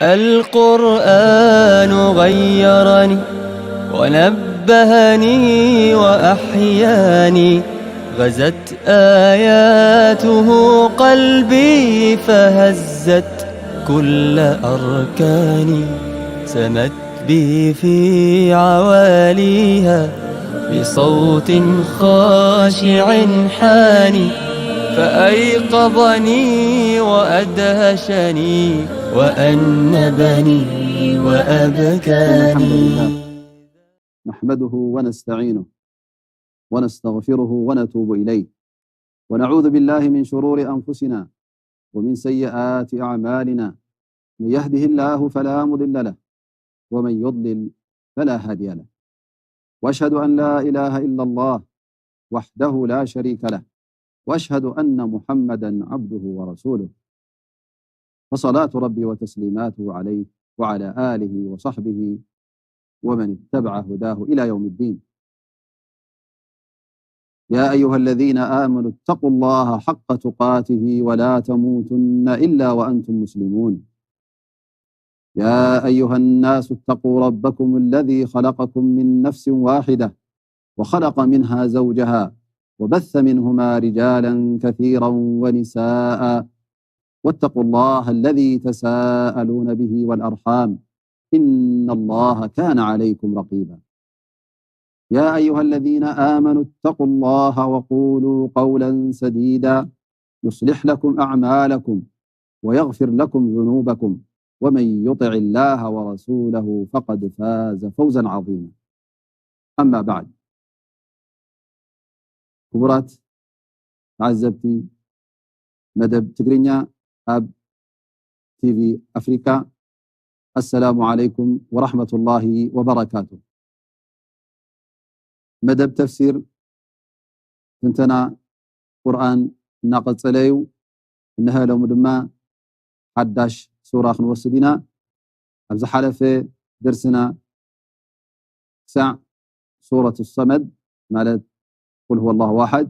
القرآن غيرني ونبهني وأحياني، غزت آياته قلبي فهزت كل أركاني، سمت بي في عواليها بصوت خاشع حاني، فأيقظني وأدهشني وأنبني وأبكاني. نحمده ونستعينه ونستغفره ونتوب إليه، ونعوذ بالله من شرور أنفسنا ومن سيئات أعمالنا، من يهده الله فلا مضل له، ومن يضلل فلا هادي له، وأشهد أن لا إله إلا الله وحده لا شريك له، وأشهد أن محمدا عبده ورسوله، فصلاة ربي وتسليماته عليه وعلى آله وصحبه ومن اتبع هداه إلى يوم الدين. يا أيها الذين آمنوا اتقوا الله حق تقاته ولا تموتن إلا وأنتم مسلمون. يا أيها الناس اتقوا ربكم الذي خلقكم من نفس واحدة وخلق منها زوجها وبث منهما رجالا كثيرا ونساء، واتقوا الله الذي تساءلون به والأرحام، إن الله كان عليكم رقيبا. يا أيها الذين آمنوا اتقوا الله وقولوا قولا سديدا يصلح لكم أعمالكم ويغفر لكم ذنوبكم، ومن يطع الله ورسوله فقد فاز فوزا عظيما. أما بعد، ክቡራት ተዓዘብቲ መደብ ትግርኛ ኣብ ቲቪ ኣፍሪካ፣ ኣሰላሙ ዓለይኩም ወራሕመቱላሂ ወበረካቱ። መደብ ተፍሲር ትንተና ቁርኣን እናቐጸለ እዩ። እንሀ ሎሚ ድማ ሓዳሽ ሱራ ክንወስድ ኢና። ኣብ ዝሓለፈ ደርስና ክሳዕ ሱረት ሰመድ ማለት ቁል ሁወ ላሁ ዋሓድ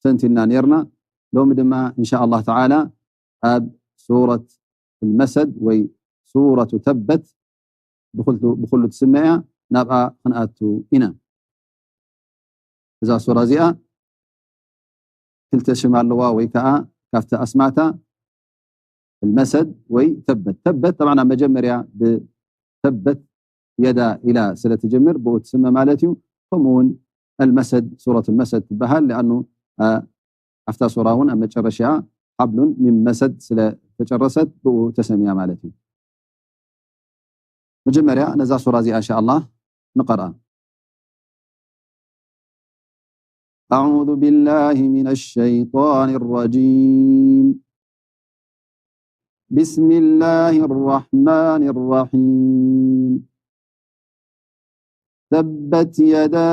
ተንቲና ነርና። ሎሚ ድማ እንሻ ኣላህ ተዓላ ኣብ ሱረት ልመሰድ ወይ ሱረቱ ተበት ብኹሉ ትስመ እያ፣ ናብኣ ክንኣቱ ኢና። እዛ ሱራ እዚኣ ክልተ ሽም ኣለዋ ወይ ከዓ ካብቲ ኣስማታ ልመሰድ ወይ ተበት። ተበት ጠብዓ ኣብ መጀመርያ ብተበት የዳ ኢላ ስለ ትጅምር ብኡ ትስመ ማለት እዩ። ከምኡ እውን ኣልመሰድ ሱረት ልመሰድ ትበሃል። ሊኣኑ ኣብታ ሱራ እውን ኣብ መጨረሻ ሓብሉን ሚም መሰድ ስለ ተጨረሰት ብኡ ተሰሚያ ማለት እዩ። መጀመርያ ነዛ ሱራ እዚኣ እንሻ ኣላህ ንቐርኣ። أعوذ بالله من الشيطان الرجيم. بسم الله الرحمن الرحيم. تبت يدا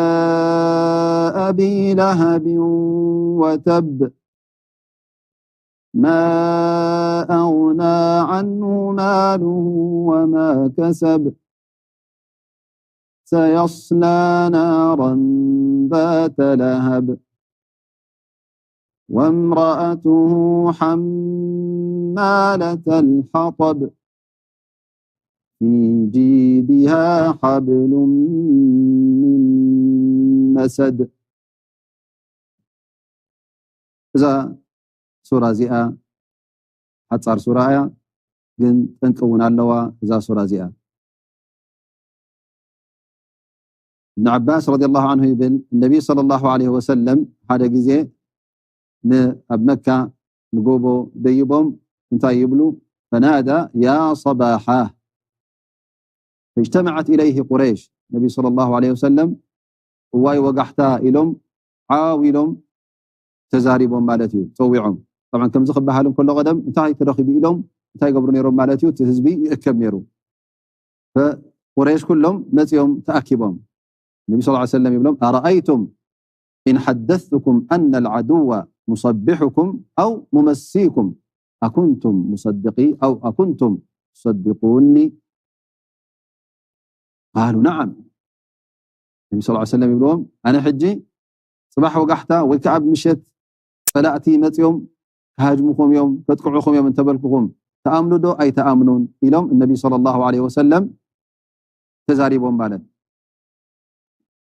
أبي لهب وتب. ما أغنى عنه ماله وما كسب. سيصلى نارا ذات لهب. وامرأته حمالة الحطب. في جيدها حبل من مسد. እዛ ሱራ እዚኣ ሓጻር ሱራ እያ፣ ግን ጠንቂ እውን ኣለዋ። እዛ ሱራ እዚኣ እብን ዓባስ ረዲየላሁ ዓንሁ ይብል፣ ነቢይ ሰለላሁ ዓለይሂ ወሰለም ሓደ ግዜ ኣብ መካ ንጎቦ ደይቦም እንታይ ይብሉ? ፈናዳ ያ ሰባሓ ፈጅተመዐት ኢለይህ ቁረይሽ። ነቢይ ሰለላሁ ዓለይሂ ወሰለም እዋይ ወጋሕታ ኢሎም ዓው ኢሎም ተዛሪቦም ማለት እዩ፣ ፀዊዖም። ጠብዓን ከምዚ ክበሃል እንከሎ ቀደም እንታይ ተረኺቡ ኢሎም እንታይ ይገብሩ ነይሮም ማለት እዩ፣ እቲ ህዝቢ ይእከብ ነይሩ። ቁረይሽ ኩሎም መፂኦም ተኣኪቦም ነቢ ስ ሰለም ይብሎም ኣረኣይቱም ኢን ሓደስቱኩም ኣነ ልዓድወ ሙሰቢሑኩም ኣው ሙመሲኩም ኣኩንቱም ሙሰድቂ ኣው ኣኩንቱም ትሰድቁኒ ቃሉ ነዓም። ነቢ ስ ሰለም ይብልዎም ኣነ ሕጂ ፅባሕ ወጋሕታ ወይ ከዓ ኣብ ምሸት ፀላእቲ መፂኦም ክሃጅሙኹም እዮም ከጥቅዑኹም እዮም እንተበልኩኹም ትኣምኑ ዶ ኣይትኣምኑን ኢሎም ነቢ ሰለላሁ ዐለይሂ ወሰለም ተዛሪቦም ማለት።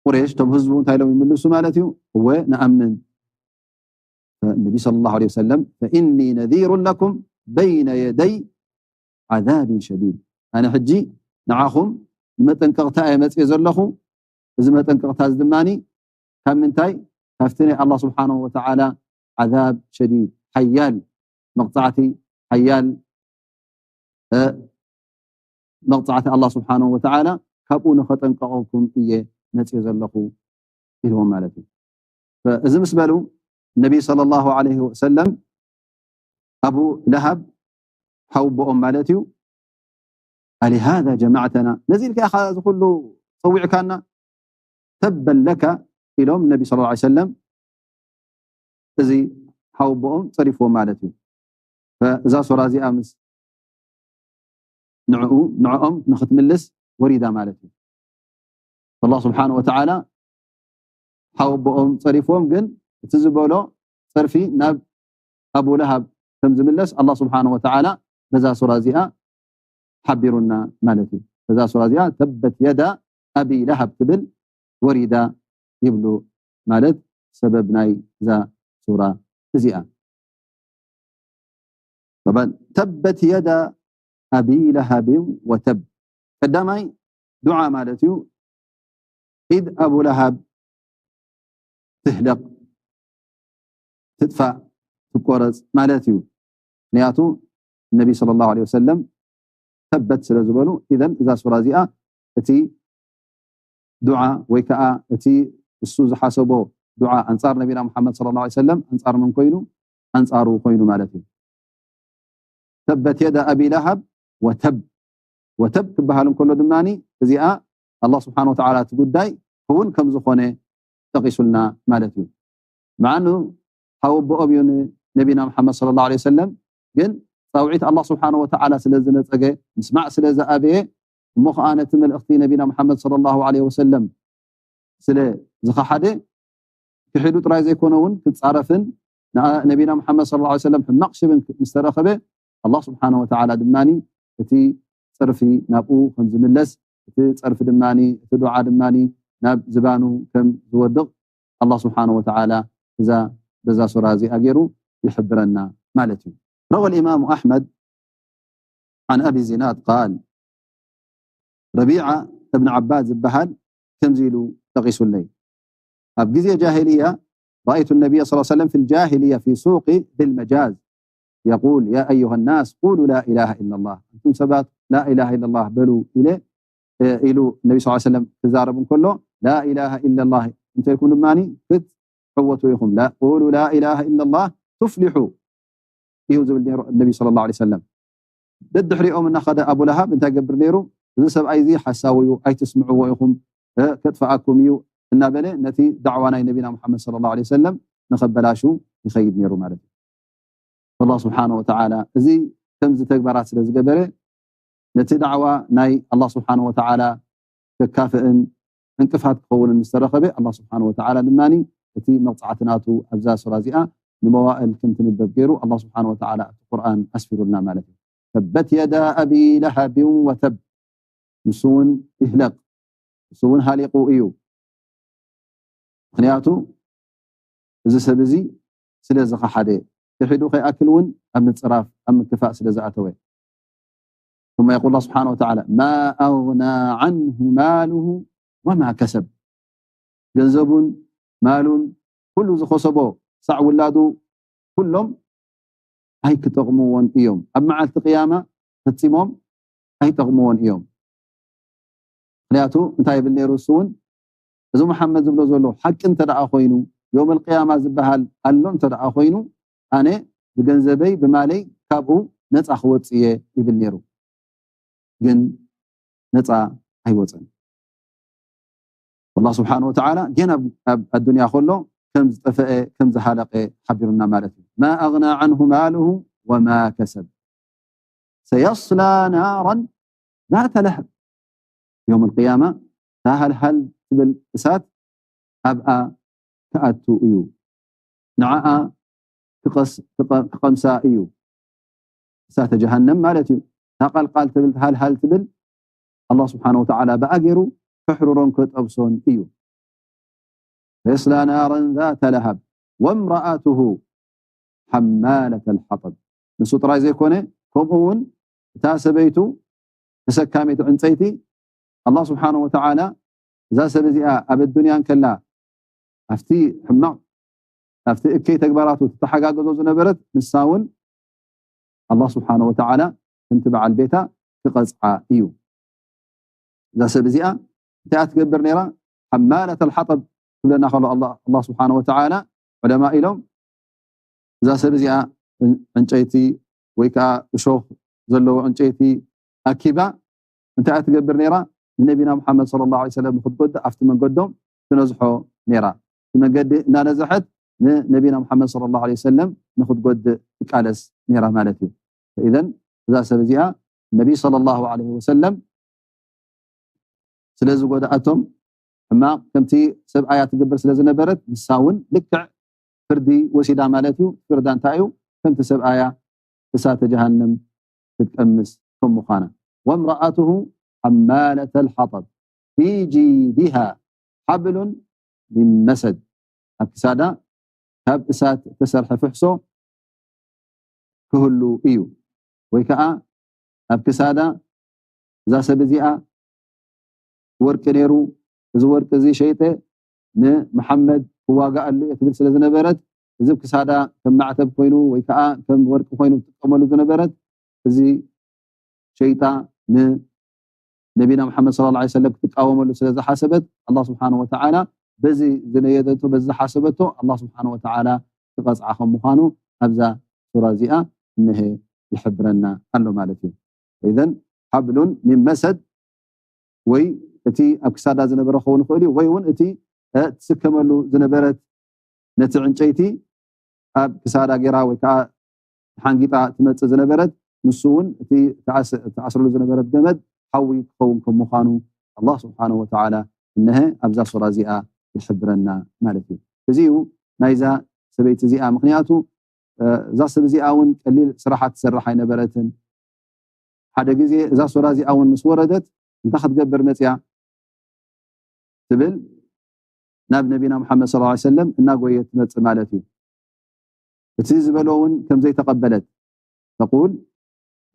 ቁሬሽ፣ እቶም ህዝቡ እንታይ ኢሎም ይምልሱ ማለት እዩ? እወ ንኣምን። ነቢ ሰለላሁ ዐለይሂ ወሰለም ፈኢኒ ነዚሩን ለኩም በይነ የደይ ዓዛቢን ሸዲድ፣ ኣነ ሕጂ ንዓኹም ንመጠንቀቕታ እየ መፅእ ዘለኹ። እዚ መጠንቀቕታ እዚ ድማ ካብ ምንታይ? ካብቲ ናይ ኣላህ ስብሓንሁ ወተዓላ ዓዛብ ሸዲድ፣ ሓያል መቕፃዕቲ፣ ሓያል መቕፃዕቲ ኣላህ ስብሓንሁ ወተዓላ ካብኡ ንኸጠንቀቐኩም እየ መፅእ ዘለኹ ኢልዎም ማለት እዩ። እዚ ምስ በሉ ነቢ ሰለላሁ ዐለይሂ ወሰለም ኣቡ ለሃብ ሓውቦኦም ማለት እዩ ኣሊሃዛ ጀማዕተና፣ ነዚ ኢልካ ኢኻ እዚ ኩሉ ፀዊዕካና? ተበን ለካ ኢሎም ነቢ ስለ ላ ሰለም እዚ ሓውቦኦም ፀሪፍዎ ማለት እዩ። እዛ ሱራ እዚኣ ምስ ንዕኡ ንዕኦም ንክትምልስ ወሪዳ ማለት እዩ። ኣላህ ስብሓን ወተዓላ ሓወቦኦም ፀሪፍዎም፣ ግን እቲ ዝበሎ ፀርፊ ናብ ኣቡ ለሃብ ከም ዝምለስ ኣላህ ስብሓን ወተዓላ በዛ ሱራ እዚኣ ሓቢሩና ማለት እዩ። በዛ ሱራ እዚኣ ተበት የዳ ኣቢ ለሃብ ትብል ወሪዳ ይብሉ ማለት ሰበብ ናይ እዛ ሱራ እዚኣ። ተበት የዳ ኣቢ ለሃብን ወተብ። ቀዳማይ ዱዓ ማለት እዩ። ኢድ ኣቡ ለሃብ ትህለቕ፣ ትጥፋእ፣ ትቆረፅ ማለት እዩ። ምክንያቱ ነቢ ሰለላሁ ዐለይሂ ወሰለም ተበት ስለ ዝበሉ፣ ኢዘን እዛ ሱራ እዚኣ እቲ ዱዓ ወይ ከዓ እቲ እሱ ዝሓሰቦ ዱዓ ኣንፃር ነቢና ሙሓመድ ሰለላሁ ዐለይሂ ወሰለም ኣንፃር መን ኮይኑ? ኣንፃሩ ኮይኑ ማለት እዩ። ተበት የዳ ኣቢ ለሃብ ወተብ። ወተብ ክበሃል እንከሎ ድማ እዚኣ ኣላህ ስብሓን ወተዓላ እቲ ጉዳይ ክውን ከም ዝኾነ ጠቂሱልና ማለት እዩ። መዓኑ ሓወቦኦም እዩ ንነቢና ሙሓመድ ሰለላሁ ዐለይሂ ወሰለም፣ ግን ፃውዒት ኣላህ ስብሓን ወተዓላ ስለ ዝነፀገ፣ ምስማዕ ስለ ዝኣበየ፣ እሞ ከዓ ነቲ መልእኽቲ ነቢና ሙሓመድ ሰለላሁ ዐለይሂ ወሰለም ስለ ዝኸሓደ፣ ክሒዱ ጥራይ ዘይኮነ እውን ክፃረፍን ንኣ-፣ ነቢና ሙሓመድ ሰለላሁ ዐለይሂ ወሰለም ሕማቕ ሽምን ምስ ተረኸበ፣ ኣላህ ስብሓነ ወተዓላ ድማ እቲ ፀርፊ ናብኡ ከም ዝምለስ፣ እቲ ፀርፊ ድማ፣ እቲ ዱዓ ድማ ናብ ዝባኑ ከም ዝወድቕ ኣላህ ስብሓነ ወተዓላ እዛ፣ በዛ ሱራ እዚኣ ገይሩ ይሕብረና ማለት እዩ። ረወ ልኢማሙ ኣሕመድ ዓን ኣቢ ዚናድ ቃል፣ ረቢዓ እብን ዓባስ ዝበሃል ከምዚ ኢሉ ጠቒሱለይ። ኣብ ግዜ ጃሂልያ፣ ረኣይቱ ነቢይ ሰለላሁ ዐለይሂ ወሰለም ፊል ጃሂልያ ፊ ሱቂ ዚል መጃዝ የቁል፣ ያ ኣዩሃ ናስ ቁሉ ላ ኢላሃ ኢለላህ፣ ኣንቱም ሰባት ላ ኢላሃ ኢለላህ በሉ ኢለ፣ እ፣ ኢሉ ነቢ ሰለላሁ ዐለይሂ ወሰለም ክዛረብ እንከሎ፣ ላ ኢላሃ ኢለላህ እንተልኩም ድማ ክትዕወቱ ኢኹም። ላ፣ ቁሉ ላ ኢላሃ ኢለላህ ቱፍሊሑ እዩ ዝብል ነይሩ ነቢ ሰለላሁ ዐለይሂ ወሰለም። ደድሕሪኦም እናኸደ ኣቡ ለሃብ እንታይ ገብር ነይሩ? እዚ ሰብኣይ እዚ ሓሳዊ እዩ፣ ኣይትስምዕዎ ኢኹም፣ እ፣ ከጥፍኣኩም እዩ እናበለ ነቲ ዳዕዋ ናይ ነቢና ሙሓመድ ሰለላሁ ዐለይሂ ወሰለም ንኸበላሹ ይኸይድ ነይሩ ማለት እዩ። ኣላህ ስብሓነ ወተዓላ እዚ ከምዚ ተግባራት ስለ ዝገበረ ነቲ ዳዕዋ ናይ ኣላህ ስብሓነ ወተዓላ ከካፍእን ዕንቅፋት ክኸውንን ምስ ተረኸበ ኣላህ ስብሓነ ወተዓላ ድማ እቲ መቕፃዕቲ ናቱ ኣብዛ ሱራ እዚኣ ንመዋእል ከም ትንበብ ገይሩ ኣላህ ስብሓነ ወተዓላ ኣብቲ ቁርኣን ኣስፊሩልና ማለት እዩ። ተበት የዳ ኣቢ ለሃብን ወተብ፣ ንሱ እውን ይህለቕ፣ ንሱ እውን ሃሊቑ እዩ። ምክንያቱ እዚ ሰብ እዚ ስለ ዝኸሓደ፣ ክሒዱ ከይኣክል እውን ኣብ ምፅራፍ፣ ኣብ ምክፋእ ስለ ዝኣተወ። ثم يقول الله سبحانه وتعالى ما أغنى عنه ماله وما كسب፣ ገንዘቡን ማሉን ኩሉ ዝኸሰቦ ሳዕ ውላዱ ኩሎም ኣይክጠቕምዎን እዮም። ኣብ መዓልቲ ቅያማ ፈጺሞም ኣይጠቕምዎን እዮም። ምክንያቱ እንታይ ይብል ነይሩ? እሱ እውን እዚ መሓመድ ዝብሎ ዘሎ ሓቂ እንተ ደኣ ኮይኑ፣ ዮም ኣልቅያማ ዝበሃል ኣሎ እንተ ደኣ ኮይኑ፣ ኣነ ብገንዘበይ ብማለይ ካብኡ ነፃ ክወፅእ እየ ይብል ነይሩ። ግን ነፃ ኣይወፀን። ኣላህ ስብሓን ወተዓላ ገና ኣብ፣ ኣብ ኣዱንያ ከሎ ከም ዝጠፈአ፣ ከም ዝሃለቀ ሓቢሩና ማለት እዩ። ማ ኣግና ዓንሁ ማሉሁ ወማ ከሰብ ሰየስላ ናራን ዛተ ለሀብ። ዮም ኣልቅያማ እታ ሃልሃል ትብል እሳት ኣብኣ ክኣቱ እዩ። ንዓኣ ክቐስ-፣ ክቐ-፣ ክቐምሳ እዩ። እሳተ ጀሃነም ማለት እዩ። እታ ቃልቃል ትብል፣ ሃልሃል ትብል፣ ኣላህ ስብሓነ ወተዓላ ብኣ ገይሩ ከሕርሮን ከጠብሶን እዩ። የስላ ናረን ዛተ ለሃብ ወምረኣትሁ ሓማለተ ልሓጠብ። ንሱ ጥራይ ዘይኮነ፣ ከምኡ እውን እታ ሰበይቱ ተሰካሚት ዕንፀይቲ፣ ኣላህ ስብሓነ ወተዓላ እዛ ሰብ እዚኣ ኣብ ኣዱንያ እንከላ ኣብቲ ሕማቕ ኣብቲ እከይ ተግባራቱ ትተሓጋገዞ ዝነበረት ንሳ እውን ኣላህ ስብሓነ ወተዓላ ከምቲ በዓል ቤታ ክቐፅዓ እዩ። እዛ ሰብ እዚኣ እንታይ እያ ትገብር ነይራ? ሓማለት ኣልሓጠብ ትብለና ከሎ ኣላ- ኣላህ ስብሓነ ወተዓላ፣ ዑለማ ኢሎም እዛ ሰብ እዚኣ ዕን- ዕንጨይቲ ወይ ከዓ እሾኽ ዘለዎ ዕንጨይቲ ኣኪባ እንታይ እያ ትገብር ነይራ? ንነቢና ሙሓመድ ሰለላሁ ዐለይሂ ወሰለም ንክትጎድእ ኣብቲ መንገዶም ትነዝሖ ነይራ። እቲ መንገዲ እናነዘሐት ንነቢና ሙሓመድ ሰለላሁ ዐለይሂ ወሰለም ንክትጎድእ ትቃለስ ነይራ ማለት እዩ። ኢዘን እዛ ሰብ እዚኣ ነቢ ሰለላሁ ዐለይሂ ወሰለም ስለ ዝጎድኣቶም ሕማቕ ከምቲ ሰብኣያ ትገብር ስለ ዝነበረት ንሳ እውን ልክዕ ፍርዲ ወሲዳ ማለት እዩ። ፍርዳ እንታይ እዩ? ከምቲ ሰብኣያ እሳተ ጀሃነም ክትቀምስ ከም ምዃና። ወምረኣትሁ ሓማለተ ልሓጠብ ፊ ጂዲሃ ሓብሉን ሚን መሰድ፣ ኣብ ክሳዳ ካብ እሳት እተሰርሐ ፍሕሶ ክህሉ እዩ። ወይ ከዓ ኣብ ክሳዳ እዛ ሰብ እዚኣ ወርቂ ነይሩ፣ እዚ ወርቂ እዚ ሸይጠ ንመሓመድ ክዋጋኣሉ እየ ትብል ስለ ዝነበረት፣ እዚ ኣብ ክሳዳ ከም ማዕተብ ኮይኑ ወይ ከዓ ከም ወርቂ ኮይኑ ትጥቀመሉ ዝነበረት፣ እዚ ሸይጣ ንነቢና ሙሓመድ ሰለላሁ ዐለይሂ ወሰለም ክትቃወመሉ ስለ ዝሓሰበት፣ ኣላህ ስብሓነ ወተዓላ በዚ ዝነየደቶ፣ በዚ ዝሓሰበቶ፣ ኣላህ ስብሓነ ወተዓላ ክቐፅዓ ከም ምዃኑ ኣብዛ ሱራ እዚኣ እነሀ ይሕብረና ኣሎ ማለት እዩ። ኢዘን ሓብሉን ሚን መሰድ፣ ወይ እቲ ኣብ ክሳዳ ዝነበረ ክኸውን ይኽእል እዩ፣ ወይ እውን እቲ እ፣ ትስከመሉ ዝነበረት ነቲ ዕንጨይቲ ኣብ ክሳዳ ገይራ ወይ ከዓ ተሓንጊጣ ትመጽእ ዝነበረት፣ ንሱ እውን እቲ ተኣስ- ተኣስረሉ ዝነበረት ገመድ ሓዊ ክኸውን ከም ምዃኑ ኣላህ ስብሓነሁ ወተዓላ እነሀ ኣብዛ ሱራ እዚኣ ይሕብረና ማለት እዩ። እዚ እዩ ናይዛ ሰበይቲ እዚኣ። ምኽንያቱ እ፣ እዛ ሰብ እዚኣ እውን ቀሊል ስራሓት ትሰርሕ ኣይነበረትን። ሓደ ግዜ እዛ ሱራ እዚኣ እውን ምስ ወረደት እንታይ ክትገብር መፅያ ትብል ናብ ነቢና ሙሓመድ ሰለላሁ ዐለይሂ ወሰለም እናጎየት ትመፅእ ማለት እዩ። እቲ ዝበሎ እውን ከም ዘይተቐበለት ተቁል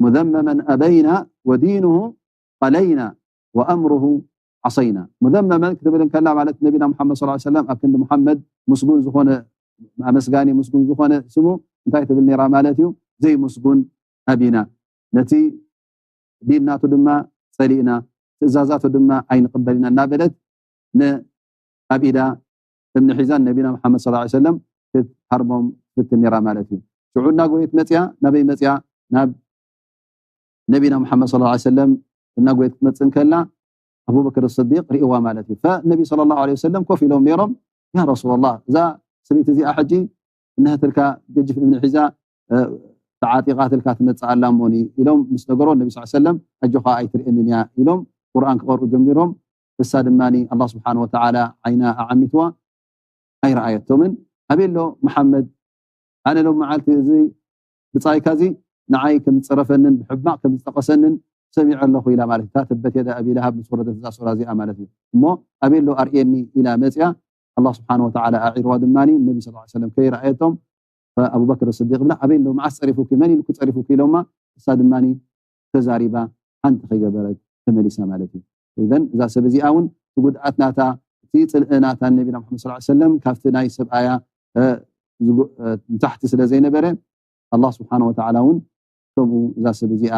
ሙዘመመን ኣበይና ወዲንሁ ቀለይና ወኣምርሁ ዓሰይና። ሙዘመመን ክትብል እንከላ ማለት ነቢና ሙሓመድ ሰለላሁ ዐለይሂ ወሰለም ኣብ ክንዲ ሙሓመድ ምስጉን ዝኾነ ኣመስጋኒ ምስጉን ዝኾነ ስሙ እንታይ ትብል ነይራ ማለት እዩ? ዘይምስጉን ኣቢና፣ ነቲ ዲን ናቱ ድማ ጸሊእና፣ ትእዛዛቱ ድማ ኣይንቕበል ኢና እናበለት ን- ኣብ ኢዳ እምኒ ሒዛን ነቢና መሓመድ ሰለላሁ ዐለይሂ ወሰለም ክትሃርሞም ትፍትን ነይራ ማለት እዩ። ሽዑ እናጎየት መፅያ፣ ናበይ መፅያ? ናብ ነቢና መሓመድ ሰለላሁ ዐለይሂ ወሰለም እናጎየት ክትመፅእ እንከላ ኣቡበክር ስዲቅ ርእዋ ማለት እዩ። ፈነቢ ሰለላሁ ዐለይሂ ወሰለም ኮፍ ኢሎም ነይሮም፣ ያ ረሱላላህ፣ እዛ ሰበይቲ እዚኣ ሕጂ እነሀትልካ ገጅፍ እምኒ ሒዛ ተዓጢቓትልካ ትመፅእ ኣላ እሞኒ ኢሎም ምስ ነገሮ ነቢ ስ ሰለም ኣጆኻ ኣይትርእንን እያ ኢሎም ቁርኣን ክቐርኡ ጀሚሮም። እሳ ድማ ኣላህ ስብሓን ወተዓላ ዓይና ኣዓሚትዋ ኣይረኣየቶምን። ኣበይ ኣሎ መሓመድ? ኣነ ሎም መዓልቲ እዚ ብፃይካ እዚ ንዓይ ከም ዝፀረፈንን ብሕማቕ ከም ዝጠቐሰንን ሰሚዐ ኣለኹ ኢላ ማለት እታ ተበት የዳ ኣቢ ለሃብ ምስ ወረደት እዛ ሱራ እዚኣ ማለት እዩ። እሞ ኣበይ ኣሎ ኣርእየኒ ኢላ መፅያ ኣላህ ስብሓን ወተዓላ ኣዒርዋ ድማ ነቢ ስ ሰለም ከይረኣየቶም ኣቡበክር ስዲቅ ብላ ኣበይ ኣሎ መዓስ ፀሪፉኪ መን ኢልኩ ፀሪፉኪ ኢሎማ እሳ ድማ ተዛሪባ ሓንቲ ከይገበረት ተመሊሳ ማለት እዩ። ኢዘን እዛ ሰብ እዚኣ እውን እቲ ጉድኣት ናታ እቲ ፅልኢ ናታ ነቢና መሓመድ ስ ሰለም ካብቲ ናይ ሰብኣያ ንታሕቲ ስለ ዘይነበረ ኣላህ ስብሓን ወተዓላ እውን ከምኡ እዛ ሰብ እዚኣ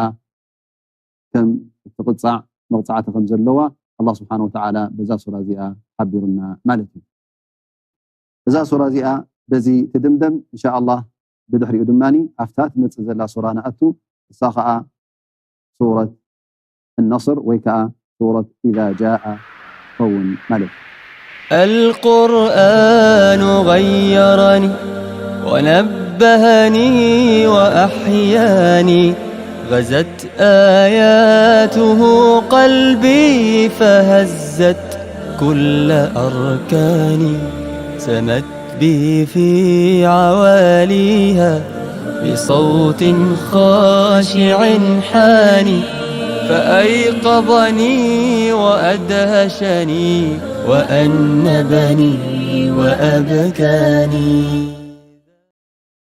ከም እትቕፃዕ መቕፃዕቲ ከም ዘለዋ ኣላህ ስብሓን ወተዓላ በዛ ሱራ እዚኣ ሓቢሩና ማለት እዩ። እዛ ሱራ እዚኣ በዚ ትድምደም እንሻ ኣላህ። ብድሕሪኡ ድማ ኣብታ ትመፅእ ዘላ ሱራ ንኣቱ፣ እሳ ከዓ ሱረት ነስር ወይ ከዓ ሱረት ኢዛ ጃአ ትኸውን ማለት እዩ። القرآن غيرني ونبهني وأحياني غزت آياته قلبي فهزت كل أركاني سمت بي في عواليها بصوت خاشع حاني، فأيقظني وأدهشني وأنبني وأبكاني.